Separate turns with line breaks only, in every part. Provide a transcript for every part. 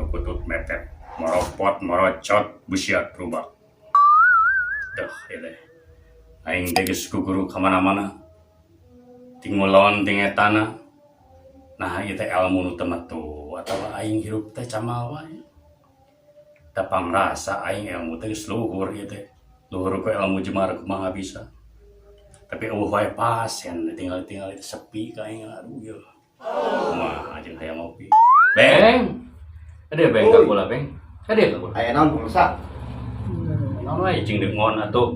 Barukutut mepet, maropot, marocot, busiat rubak. Duh, ieu teh. Aing teh geus guguru ka mana-mana. Ti ngulon ti ngetana. Nah, ieu teh elmu nu teu metu atawa aing hirup teh camal wae. Da pangrasa aing elmu teh geus luhur ieu teh. Luhur ku elmu jemar kumaha bisa. Tapi eueuh wae pasien tinggal-tinggal itu sepi ka aing, aduh ieu. Kumaha jeung hayang ngopi. Beng. Ada beng ka kula, Beng. Ada ka kula.
Aya naon, pemirsa?
Naon wae cing dengon atuh.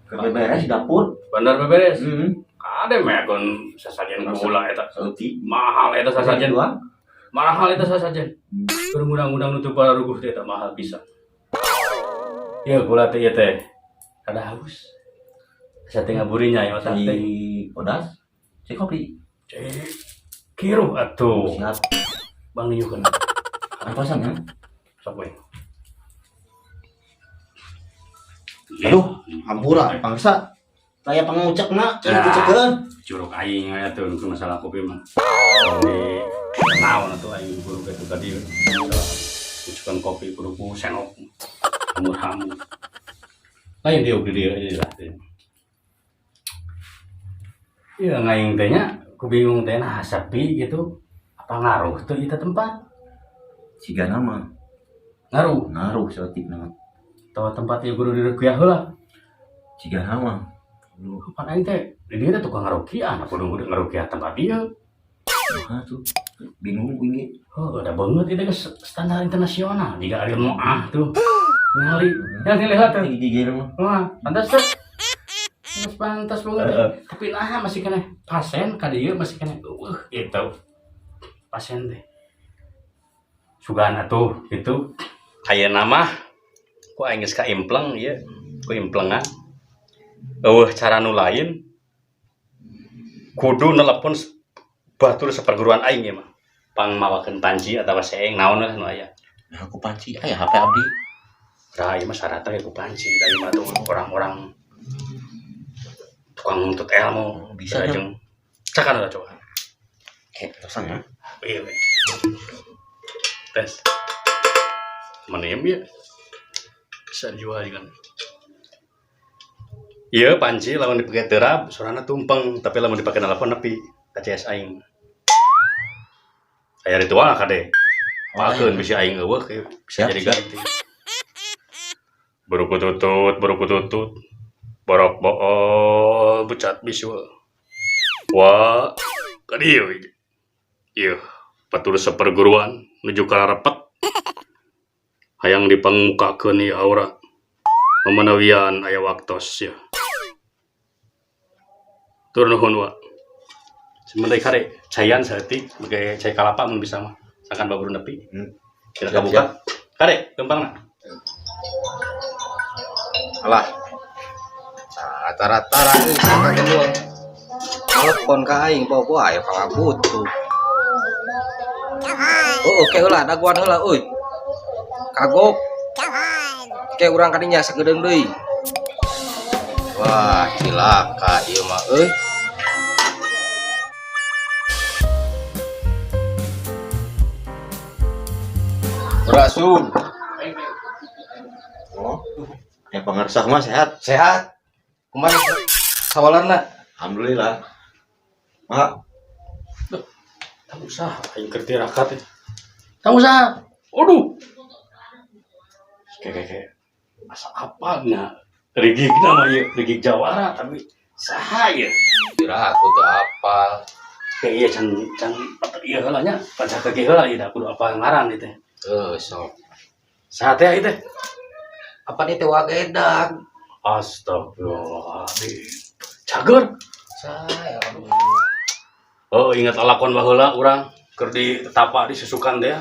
Keur beres di dapur.
Bener beberes.
Heeh.
Kade meakon sasajen kula eta.
Saeutik.
Mahal eta sasajen.
Doang.
Mahal eta sasajen. Keur ngundang-ngundang nutup ruguh teh eta mahal pisan. Ieu kula teh ieu teh. Kada haus. Asa teh ngaburinya ya otak
Si
teh.
bodas. Si kopi.
Cek. Kiruh atuh.
Siap.
Bang niukeun.
Antosan ya.
Sok we.
Aduh, hampura bangsa. Saya pangucekna, cenah
Nah.
dicekeun.
Curug aing aya tuh untuk masalah kopi mah. Di naon atuh aing guru kitu tadi. Ucukan kopi kudu ku senok. Hamur-hamur. Lain diuk di dieu ieu lah. Iya ngaing teh nya ku bingung teh, nah sepi gitu. Apa ngaruh tuh itu tempat?
Sigana mah
Ngaruh.
Ngaruh saeutik mah.
Tawa tempat ieu kudu diruqyah heula.
Sigana mah.
Pan aing teh di dieu teh tukang ngaruqyah, kudu kudu ngaruqyah tempat ieu.
Nah, tuh bingung kuing ge.
Oh, udah banget itu geus standar internasional. Jika ada moah tuh. Ngali. Ya lihat tuh.
Tinggi gigir mah.
Wah, pantas tuh. Pantas, pantas banget.
Heeh.
Tapi nah masih kena pasien ka dieu masih kena eueuh gitu. Pasien teh. Sugan atuh gitu. Ayeuna mah ku aing geus kaimpleng ieu, ku implengan. Eueuh cara nu lain kudu nelepon batur seperguruan aing ieu mah. Pang mawakeun panci atawa seeng naon lah nu aya.
Nah, aku panci aya HP abdi.
Nah, ieu mah syaratna ku panci da ieu mah tuh orang-orang tukang nuntut ilmu.
Oh, bisa nya.
Jeung cakan lah coba.
Kayak terusan ya.
Iya, we. Tes. Menem ya. Bisa dijual juga. Iya, panci lamun dipake terap suarana tumpeng, tapi lamun dipake nelpon nepi ka CS aing. Aya ritual kade. Pakeun bisi aing eueuh bisa
Siap,
jadi
siap.
Ganti. Berukututut, berukututut. Borok bool, bucat bisul. Wah, kadieu ieu. Ieu, batur seperguruan nuju ka repet. Hayang dipangmukakeun ieu aura. Mamanawian aya waktos ya. Tur nuhun wa. Sementara kare caian saeutik make cai kalapa mun bisa mah. Sangkan baburu nepi. Kita
Siap,
kabuka. Kare, gempangna.
Alah. Tara-tara euy saka kedua. Telepon ka aing poho aya pangabutuh. Oh, oke heula daguan heula euy. Kagok. Ke urang kadinya sagedeung deui. Wah, cilaka ieu mah euy. Rasul.
Oh. Ya pangarsa mah sehat.
Sehat. Kumaha sawalarna?
Alhamdulillah. Mak,
Tak usah, aing keur tirakat. Tak usah. Aduh. Kayak kayak kayak asa apa nya? Rigik nama ieu, rigik jawara tapi saha ieu?
Kira aku teu apal.
Kayak iya can can ieu heula nya, pancak ke heula ieu da kudu apa ngaran ieu teh.
Heuh, sok.
Saha teh ieu teh?
Apa nih teh wagedag?
Astagfirullahaladzim. Cager.
Saya alhamdulillah.
Oh, ingat lalakon baheula urang keur di tapa di susukan teh.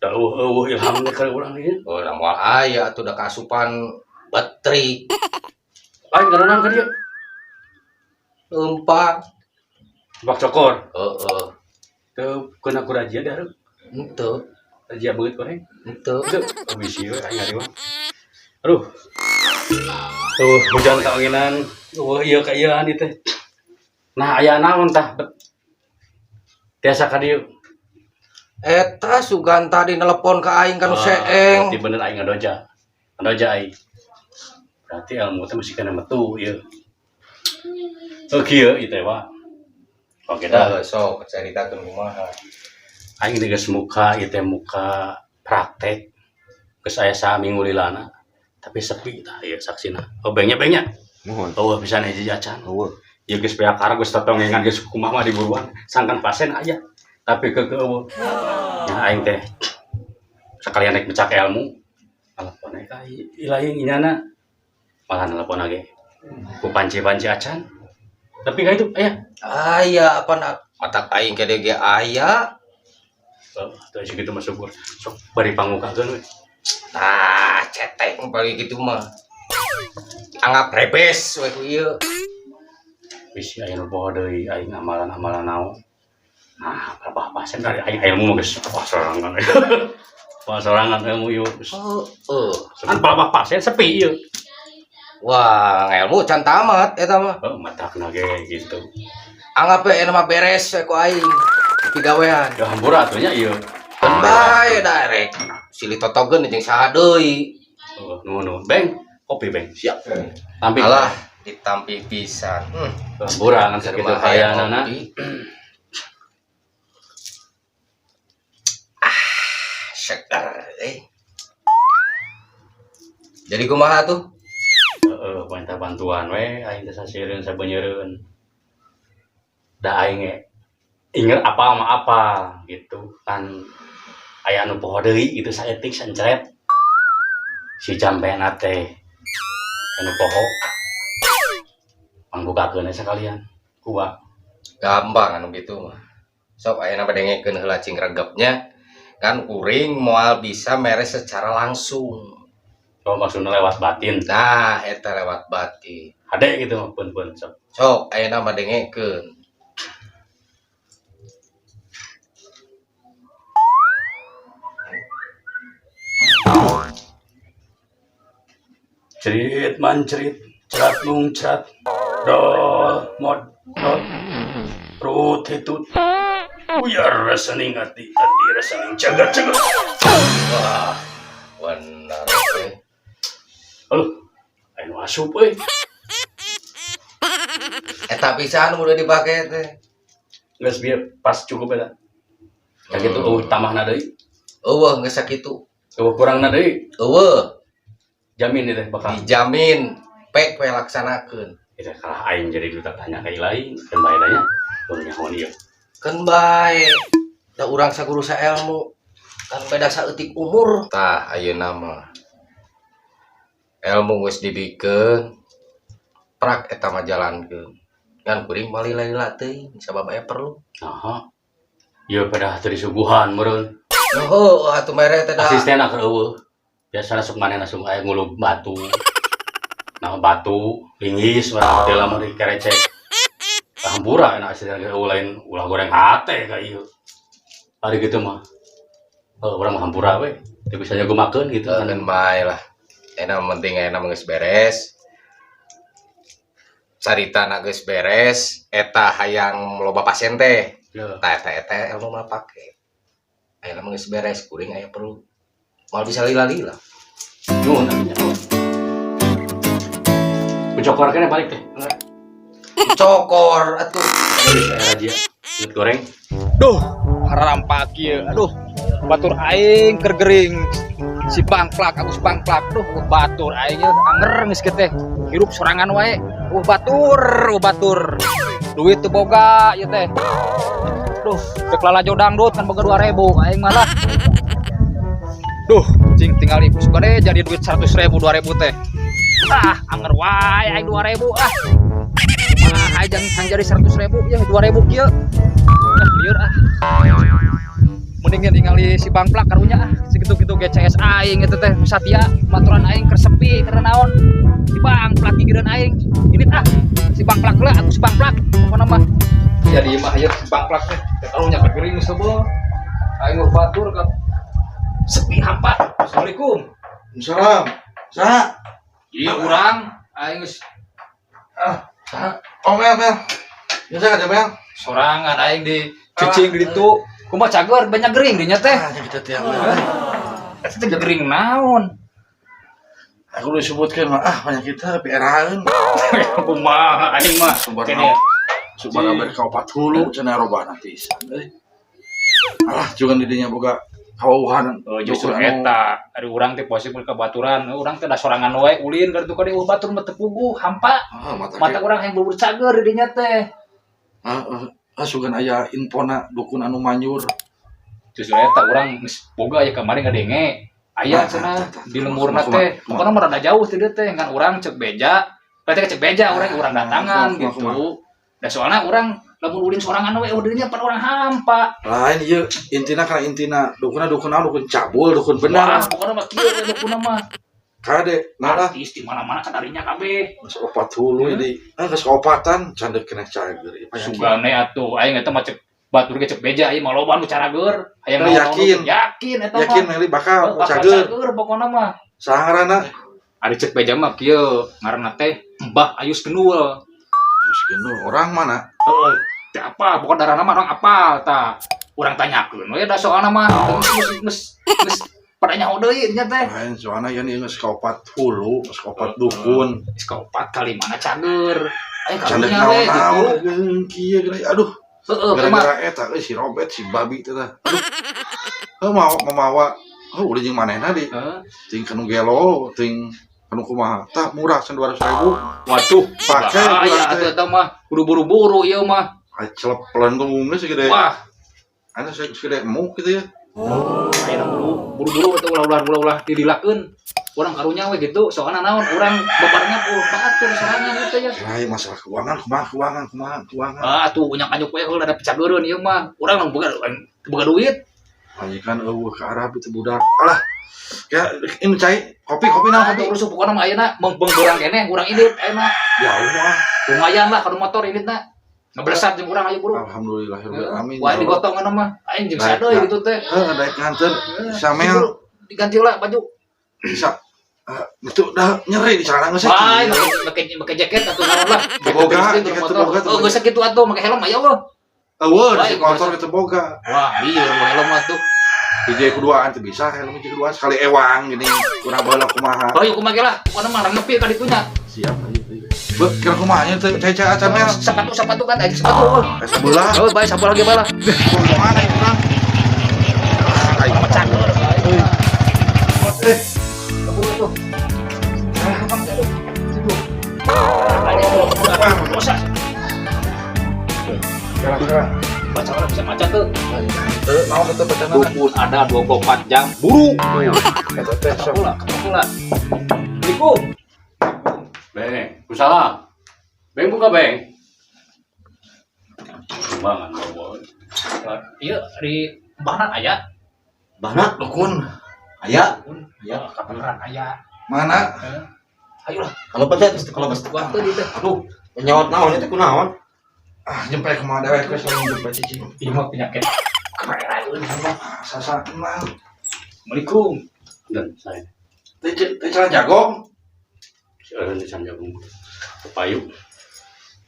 Da eueuh eueuh ilham teh keur urang ieu.
Oh, da moal aya atuh da kaasupan betrik.
Lain karonan ka dieu.
Leumpang.
Bak cokor.
Heeh.
Teu kena ku razia da hareup.
Henteu,
Razia beungeut goreng.
Henteu.
Teu, bisi we aing ari mah. Aduh. Tuh, hujan kaanginan. Eueuh ieu ka ieuan ieu teh. Nah, aya naon tah? Bet. Tiasa ka dieu.
Eta sugan tadi nelpon ke aing kan seeng.
Berarti bener aing ngadoja. Ngadoja aing. Berarti ilmu teh masih kena metu ieu. Oh kieu ieu teh wa. Oke dah.
Dah sok caritakeun kumaha.
Aing teh geus muka ieu teh muka praktek. Geus aya saminggu lilana. Tapi sepi tah ieu saksina. Oh bengnya bengnya.
Mohon.
Oh pisan hiji acan.
Eueuh.
Ieu geus beak karep geus totongengan geus kumaha mah diburuan. Sangkan pasien aya. Tapi ke eueuh. Ya aing teh sekalian rek mecak ilmu. Telepon ka ilahi inyana. Malah telepon lagi. Ku panci-panci acan. Tapi ka itu aya.
Aya apa matak aing kede ge aya.
Oh, tuh segitu mah syukur. Sok bari pangukakeun we.
Tah cetek bagi kitu mah. Anggap rebes we ku ieu.
Bisi aya nu poho deui aing amalan-amalan naon. Nah, berapa pasien dari aing ilmu mah geus wah sorangan. Wah sorangan ilmu ieu.
Heeh.
Kan berapa pasien sepi ieu.
Wah, ilmu can tamat eta mah.
Oh, matakna ge gitu.
Anggap we mah beres we ku aing. Pigawean.
Ya hampura atuh nya ieu.
Bae direct. Silih totogeun jeung saha deui.
Oh, nuhun nuhun. Beng, kopi beng.
Siap.
Tampi.
Alah, ditampi pisan.
Hampura kan sakitu kayanana.
Kopi. Ah, segar eh. Jadi kumaha tuh?
Heeh, minta bantuan we aing teh sasiereun sabenyeureun. Da aing ge inget apa mah apa gitu kan aya anu poho deui gitu saeutik saencret. Si jampena teh anu poho pangbukakeun we sakalian kuba
Gampang anu gitu mah. Sok ayeuna mah dengekeun heula cing regepnya. Kan kuring moal bisa meres secara langsung.
Oh maksudna lewat batin.
Nah, eta lewat batin.
Hade gitu mah pun-pun sok.
Sok ayeuna mah dengekeun.
Cerit mancerit, cerat mung cerat, dol mod dot, rut hitut, uyar resening ati, ati resening jagat jagat.
Wah, bener eh.
Aduh, ayo asup euy.
Eta pisan udah dipake teh.
Geus bieu pas cukup eta. Kayak gitu eueuh tambahna deui,
Eueuh geus sakitu.
eueuh kurangna deui,
Eueuh
jamin ieu teh bakal.
dijamin pek we laksanakeun.
Itu kalah aing jadi duta tanya ka lain, kan bae tanya, kudu nyahoan ieu.
Keun bae. Da urang saguru saelmu kan beda saeutik umur. Tah ayeuna mah ilmu geus dibikeun prak eta mah jalankeun. Ngan kuring mah lila-lila teuing sabab aya perlu.
Aha. Ieu pedah teu disuguhan meureun.
Heuh atuh mere teh da.
Asistenna keur eueuh. Biasana sok manehna sok aya ngulub batu. Nah batu linggis urang teh lamun dikerecek. Hampura enak asisten ge eueuh lain ulah goreng hate ka ieu. Ari kitu mah. Heuh urang mah hampura we. Teu bisa nyagumakeun gitu kan.
Keun bae lah. Enak penting ayeuna mah geus beres. Carita na geus beres, eta hayang loba pasien teh.
Heuh.
Tah eta eta ilmu mah pake. Ayeuna mah geus beres, kuring aya perlu. Moal bisa lila-lila.
Nuhun atuh nya. Kucokor keneh balik teh.
Cokor atuh.
Aduh, saya razia. Inget goreng.
Duh, harampak ieu. Aduh, batur aing keur gering. Si bangplak, Agus bangplak. Duh, batur aing ieu anger geus kieu teh. Hirup sorangan wae. Batur, batur. Duit teu boga ieu teh. Duh, dek lalajo dangdut kan boga 2000 aing malah. Duh, cing tinggal ibu suka deh jadi duit 100.000 2000 teh. Ah, anger wae aing 2000 ah. Ah, aing jangan jadi 100.000 ya 2000 kieu. Ah, lieur ah. Mendingan ningali si bangplak karunya ah, segitu-gitu ge CS aing eta teh satya maturan aing keur sepi keur naon. Si bangplak gigireun aing. Ini ah, si bangplak heula aku si bangplak pokona mah. Jadi mah ieu si bangplak teh karunya keur gering sebeul. Aing mah batur ka sepi hampa. Assalamualaikum.
Salam. Saha?
Iya urang aing geus
Ah, saha? Oh, Mel, Mel. Biasa ka Mel?
Sorangan aing di cicing di ditu. Kumaha cager banyak gering dinya teh.
Ah, nya kita tiang we.
Eta teh gering naon?
Aku disebutkan mah ah penyakitnya pieraeun.
Kumaha aing mah.
Sumber
Kene.
Sumber kabar ka opat hulu cenah robana pisan euy. Alah, juga di dinya boga kawauhan.
Oh, justru
Dukun anu-
eta ari urang teh posisi ka baturan, urang teh da sorangan wae ulin ka ditu ka dieu batur mah teu puguh, hampa.
Ah, mata
Mata urang hayang bubur cager di dinya teh.
Ah, ah, ah, sugan aya infona dukun anu manjur.
Justru eta urang geus boga aya kamari ngadenge. Aya
Ah,
cenah
tah, tah,
di lemburna
kumaha,
teh.
kumaha.
Pokona mah rada jauh teh dieu teh ngan urang cek beja. Berarti cek beja urang urang datangan
Kumaha, kumaha.
gitu. Da soalna urang lamun ulin sorangan we udinya pan urang hampa.
Lain ieu intina kana intina dukunna dukun naon, dukun cabul, dukun benar.
Wah, pokona mah kieu we dukunna mah.
Kade, nah lah.
Artis di mana-mana kadarinya kabeh.
Geus opat hulu jadi ah geus kaopatan can deuk kena cager ieu penyakit.
Sugane atuh aing eta mah cek batur ge cek beja ieu mah loba anu carager. Hayang
Oh, yakin.
Yakin eta mah.
Yakin meli bakal
Bakal
cager.
cager pokona mah.
Saha ngaranna?
Ari cek beja mah kieu ngaranna teh Mbah Ayus Kenul.
Geus geuneuh orang mana?
Heeh, teh apa pokok darahna mah orang apal tah. Urang tanyakeun we da soalna mah geus geus geus pada nyaho deui nya teh.
Lain soalna ieu geus kaopat hulu, geus kaopat dukun.
Geus kaopat kali mana cager. Aing
Can deuk
karunya we gitu.
naon-naon kieu geuning. Aduh,
Heeh, kumaha?
gara-gara eta euy si Robert si babi teh tah. Aduh. Heuh mau mamawa heuh udah jeung manehna di
Heeh.
ting kanu gelo, ting kanu kumaha. Tah murah cenah 200.000.
Waduh,
Pake
bahaya
urang teh.
atuh eta mah kudu buru-buru ieu mah.
Ay celep pelentung geus segede.
Wah,
Anu segede emuk gitu ya.
ayeuna buru-buru atuh ulah-ulah ulah-ulah didilakeun. Urang karunya we gitu, soalna naon urang bebarnya ku batur sorangan gitu ya.
Lain masalah keuangan, kumaha keuangan, kumaha keuangan.
Ah, atuh unyak anyuk we heula da picageureun ieu mah. Urang mah boga duit.
Majikan eueuh ke Arab itu budak. Alah. Ya ini cai kopi kopi naon
Atuh
kopi.
urus pokona mah ayeuna meungpeung beurang keneh urang indit ayeuna.
Jauh mah.
Lumayan lah kalau motor inditna. Ngebresat jeung urang ayo buru.
Alhamdulillahirabbil alamin.
Wah, digotong kana mah. Aing jeung
Naik,
sadeui
nah.
gitu teh.
Heeh, daek nganter Samel
Diganti lah baju.
Bisa. Ah, itu dah nyeri di celana geus.
Wah, make make jaket atuh naon lah.
Boga,
Jaket
jaket
motor.
boga tuh.
Oh, geus sakitu atuh make helm aya eueuh.
Eueuh
Wah,
di motor itu boga.
Wah, iya helm atuh.
Hiji keduaan teu bisa helm hiji keduaan sekali ewang gini. Kurang baheula kumaha.
Oh, yuk kumaha ge lah. Pokona mah nepi ka ditunya.
Siap aja. Be, kira kumaha nya teh cai cai acan mel.
Sepatu sepatu kan aja sepatu.
Eh sebelah.
Oh, bae sabelah ge bae lah.
Kumaha ya urang? Aing
Mah cager.
Eh,
Keburu tuh. Dosa.
kira kira.
Baca orang bisa maca tuh.
Teu naon eta bacana?
Dukun ada 24 jam buru.
Eta teh sok.
Pula, pula. Assalamualaikum.
Beng, kusalah. Beng buka beng. Bangan bawa.
Iya di Bahna aya.
Bahna
Dukun
aya.
Ya, kapan aya.
Mana?
Ayo lah,
Kalau pencet kalau bes
waktu di teh.
Aduh, nyawat naon itu kunaon?
Ah, jempe kumaha dewek we sering jempe cicing.
Ieu mah penyakit keren.
Sasa kenal.
Assalamualaikum.
Dan saya
Teh teh celana jagong.
si eureun di jagung. Payu.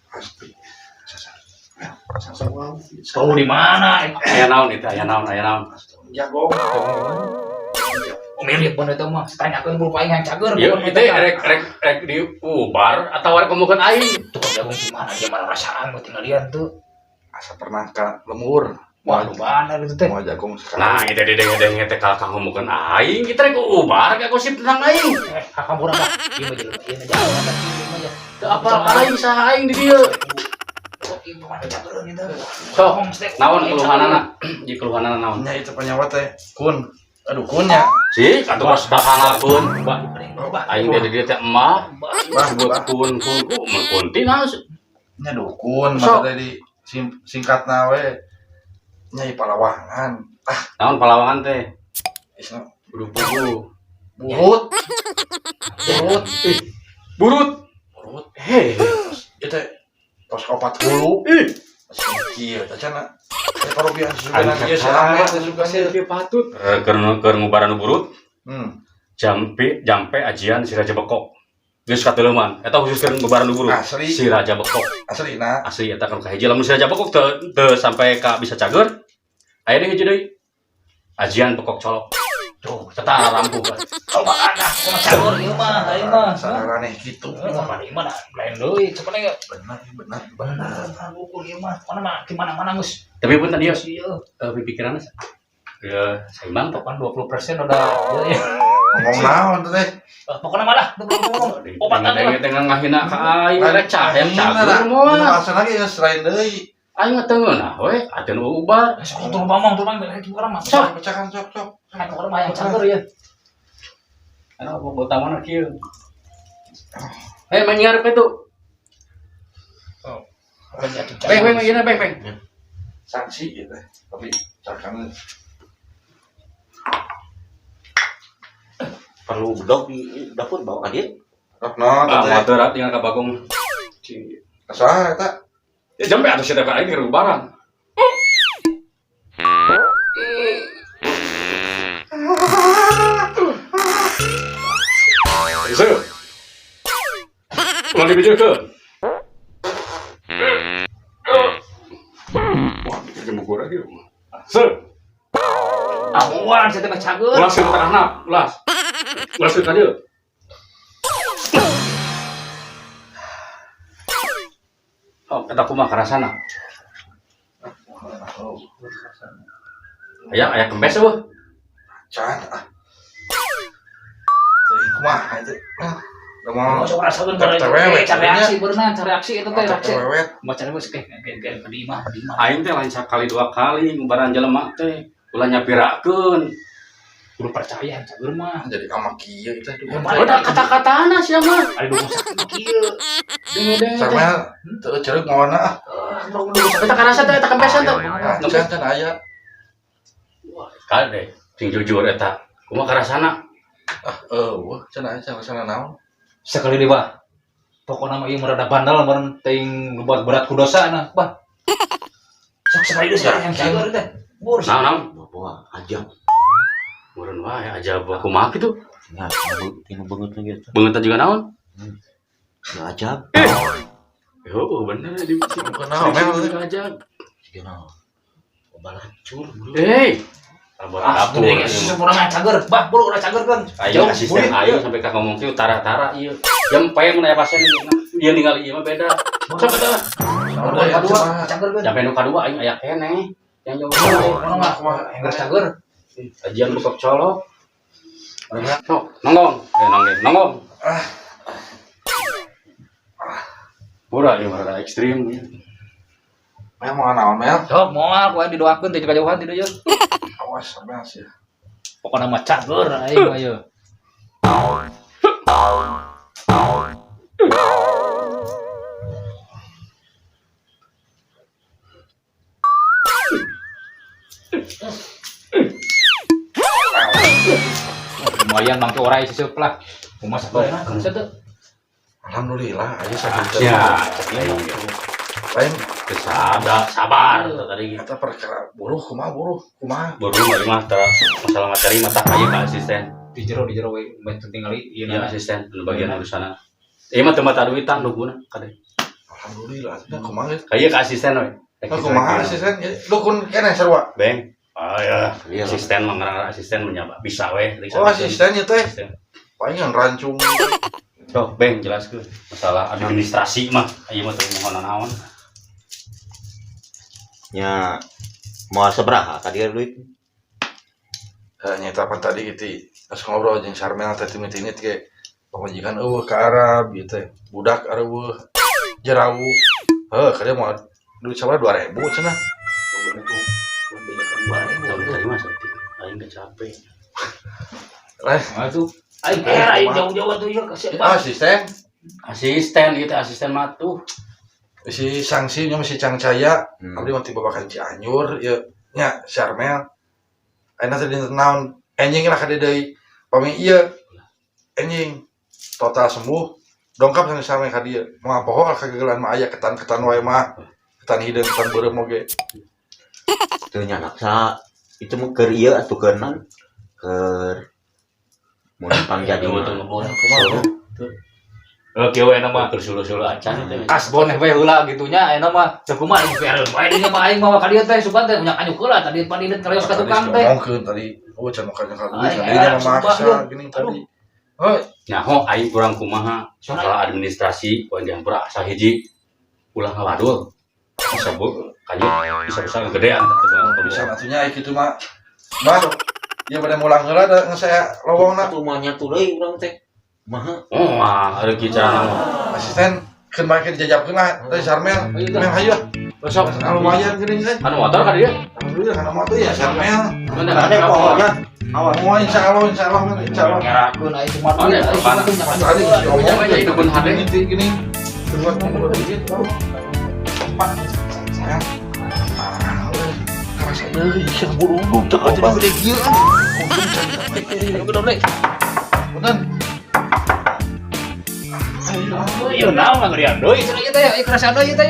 Pasti. Sasa. Sasa wow.
Tahu di mana?
Aya naon itu, aya naon, aya naon.
Jagong.
Oh, mirip bener itu mah. Tanyakeun buru paing yang cager.
Ieu itu rek rek rek di ubar atau rek ngomongkeun aing.
Tukang jagung di mana? Dia mana rasaan gua tinggal tuh.
Asa pernah ka lemur.
Wah, lu mana itu teh?
Mau jagong sekali.
Nah, itu didenge-denge teh kalah ngomongkeun aing, kita rek ubar kayak gosip tentang aing.
Eh, kakak murah mah. Ieu mah jelema ieu mah jagung ada ieu mah ya.
Teu apa aing saha aing di dieu.
Oh, ieu mah mana cagereun itu.
Sok, naon keluhanana? Ji keluhanana naon?
Nya itu penyawa teh kun. Aduh kunnya.
Si, atuh pas bakalakeun.
Bah, bah,
Aing di dieu teh emah,
bah.
Bah,
sebut
bah.
kun kun ku mun kunti naon.
Nya dukun
Sok.
mata teh di singkatna we. Nya ieu palawangan. Ah,
Naon palawangan teh?
isna
Kudu pugu.
burut. Burut.
Ih, burut.
Burut.
Hei.
Ieu teh tos kaopat hulu.
Ih,
Kieu teh cenah. Teh parobian sugana ieu si Ame teh sugan ieu.
Kieu patut. Keur keur ngubaran burut, jampe jampe ajian si Raja Bekok. Geus kateleuman. Eta khusus keur ngubaran nu burut.
Asli.
Si Raja Bekok.
Aslina.
Asli eta kan kahiji lamun si Raja Bekok teu teu sampai ka bisa cager. Aya deui hiji deui. Ajian pekok colok. Tuh, tetah rampuh.
Coba anak, kumaha cagur ieu mah, aing mah.
Saraneh kitu.
Heeh, mah ieu mah lain deui, coba nih.
Benar, benar, benar.
Bener, ukur ieu mah. Mana mah di mana-mana geus.
Tapi pun tadi ya,
Ieu
pikiranna ya seimbang tuh.
topan 20% udah ieu ya.
Ngomong naon teh?
Pokoknya malah ngomong. Obatan lah.
Dengan ngahina ka aing recah yang cagur moal.
Alasan lagi geus lain deui.
Aing mah teu ngeunah we, atuh nu ubar.
Sok turun bamong turun bang, urang mah.
Sok pecahkan sok sok.
Kan urang mah yang cagur ya.
Anu pokok utamana kieu. Eh, manyiar itu. Beng, beng, ieu beng, beng.
Sanksi gitu. Tapi cakang
Perlu bedog di dapur bawa ka dieu.
rok no
Ah,
teh.
motor tinggal ka Bagong.
Saha eta?
Ya jampe atuh sia teh ka aing keur ubaran. Bisa. Ulah dibejekeun. Wah, bikin buku lagi. Se.
Awan saya teh cagur.
Ulas ke tanah, ulas. Ulas ke dieu. Oh, eta kumaha karasana? Aya aya kempes eueuh.
Can ah. Teuing kumaha itu? Ah, udah mau
Sok rasakeun bara.
Cewek,
Cari aksi berenang, cari aksi itu teh reaksi.
cewek.
Mau cari geus kayak kayak di imah, di imah.
Aing teh lain sakali dua kali ngubaran jelema teh ulah nyapirakeun.
Kudu percaya cagur mah.
Jadi ama kieu teh.
Udah kata-katana sia mah.
Ada dukung sakit kieu.
Denge-denge teh.
Sama teu cereuk mawana ah.
Eta karasa teh eta kempesan teh.
Ah, can can aya.
Wah, kade sing jujur eta. Kumaha karasana?
Ah, eueuh can aya can rasana naon.
Sekali deh, Bah. Pokoknya mah ieu merada bandal meureun teuing nu berat ku dosa nah, Bah. Sok sekali deui yang cagur teh. Bur.
Naon naon?
Bawa ajab.
Meureun wae ajab kumaha kitu?
Ya, tinu beungeut lagi eta.
Beungeut juga naon?
Ya ajab.
Yo, bener di
Bukan naon, Mel.
ajab.
Siga naon. Balacur.
Hei. Buat
Ah,
dapur.
gede sempurna mah cagur. Bah, buru udah cagur kan.
Ayo asisten ayo sampai ka ngomong kieu tara-tara ieu. Jempe mun aya pasien ieu ningali ieu mah beda. Sampai teh.
Udah kadua, cagur kan.
Sampai nu kadua aing aya keneh. Yang jauh.
Pokoknya mah geus cagur.
Ajian bokok colok. Sok, nonggong. Eh nonggeng, nonggong. Pura ieu mah rada ekstrim.
Mel mau naon Mel?
Sok moal ku aing didoakeun teh kajauhan ti dieu.
Awas sampe sih.
Pokoknya mah cagur aing mah ieu. Lumayan mangke orai siseup lah. Kumaha sabarna kan teu.
Alhamdulillah aya sakit.
Ya,
Lain
sabar, sabar tadi.
eta perkara buruh kumaha buruh kumaha.
Baru mah mah tara masalah materi mah tah aya ka asisten.
Di jero we bae tingali ieu
Iya
na.
asisten anu bagian urusanna. Ieu mah teu mata duitan nungguna kade.
Alhamdulillah teh kumaha geus.
Ka ieu ka asisten we.
Nah, kumaha asisten dukun keneh sarua.
Beng. Ah ya,
Iya.
asisten mah ngaran asisten menyaba bisa we.
Oh asisten ieu teh.
Asisten.
Palingan rancung.
Sok, Beng jelaskeun masalah administrasi mah ieu mah teu mohon naon.
Nya moal sabaraha ka dieu duit?
Nyata pan tadi gitu pas ngobrol jeung Sarmel teh timit-timit ge pamajikan eueuh ka Arab ieu teh budak areueuh jerawu heuh ka dieu moal duit sabaraha 2000 cenah.
Tadi mah saeutik. Aing geus capek.
Leh,
Atuh aing era aing jauh-jauh atuh ieu kasih
ah, asisten
Asisten ieu teh asisten mah tuh.
si sanksi nya masih cangcaya abdi mah tiba bakan Cianjur ieu nya Sarmel ayeuna teh dinten naon enjing lah ka dieu deui pami ieu enjing total sembuh dongkap sang Sarmel ka dieu moal poho kagagalan mah aya ketan-ketan wae mah ketan hideung ketan beureum oge.
Teu nyanaksa itu mah keur ieu atuh keur naon? Keur mun pang jadi
Teu
mah.
ngebon.
Kumaha?
Oke we nama.
Keur suluh-suluh acan teh.
Kasbon we heula gitu nya ayeuna mah teu kumaha aing PR wae dinya mah aing mawa ka dieu teh sugan teh unyak anyuk heula tadi padilit ngarios ka tukang teh.
Ngomongkeun tadi, oh can makanya ka duit,
Aing
tadi dia
era, sumpah,
memaksa
ya.
gini tadi. Hoi,
Nyaho aing kurang kumaha masalah administrasi poin dihampura asa hiji ulah ngawadul. Bisa bu kanyu bisa-bisa gedean
bisa atunya aya kitu mah. Bah, ieu bade mulang heula da geus saya lowongna.
Atuh mah nyatu deui urang teh. Maha.
Oh, mah ari kieu carana mah.
Asisten keun make dijajabkeun lah teh Sarmel.
Ayo,
Mel hayu ah.
Besok
Lumayan geuning teh.
anu motor ka dieu.
Alhamdulillah kana mah tuh ya Sarmel.
Mana
Ada pohonnya.
Awal mau insyaallah insyaallah insyaallah.
Ngerakeun aing cuma
Oh,
duit
ya,
aing
mana?
cuma unyak anyuk
Tadi
heula.
geus diomongkeun.
Aja hidupun hade.
Gini gini. Kedua duit. Pak, sayang. Ah, kerasa deui sia burung teh jadi gede kieu. Untung
Gede deui.
Punten.
Ieu naon ngagedean deui cenah ieu teh, ieu kerasa deui ieu teh.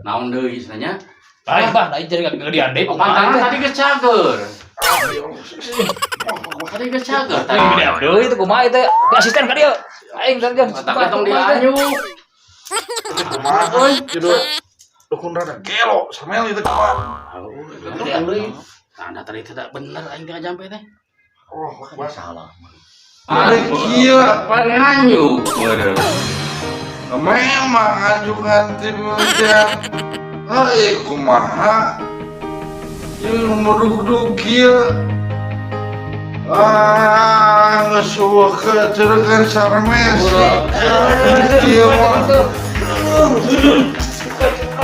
Naon deui cenah nya?
Lain bah, lain jadi ngagedean deui kumaha
Pantangan
teh.
tadi geus cager. Tadi geus cager tadi.
Ngagedean deui teh kumaha ieu teh. Asisten ka dieu. Aing teh jeung
Otaknya tong dianyuk.
Kumaha euy? Jadi dukun rada gelo Sarmel itu kumaha.
Ngagedean deui.
Tanda tadi tidak bener aing teh jampe teh.
Oh, Akbar.
Salah.
Ada kieu.
Nganyuk. Waduh.
Memang anjukan tim hujan. Hei, kumaha? Ieu mudug-dug kieu. Ah, geus eueuh kecerekan Sarmes. Kieu mah.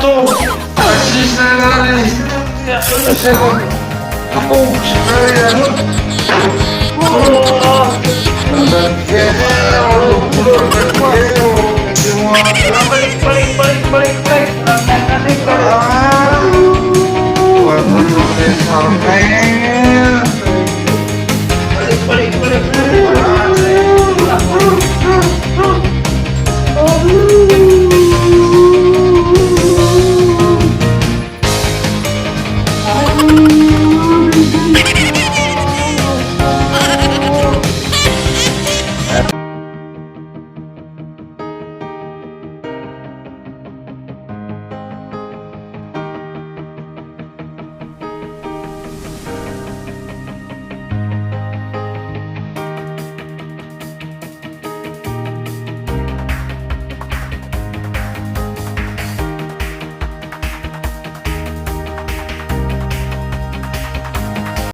Tuh, asisten tadi. Saya kok tepuk sekalian. Dan gelo, gelo,
Balik balik balik balik balik.
Ah.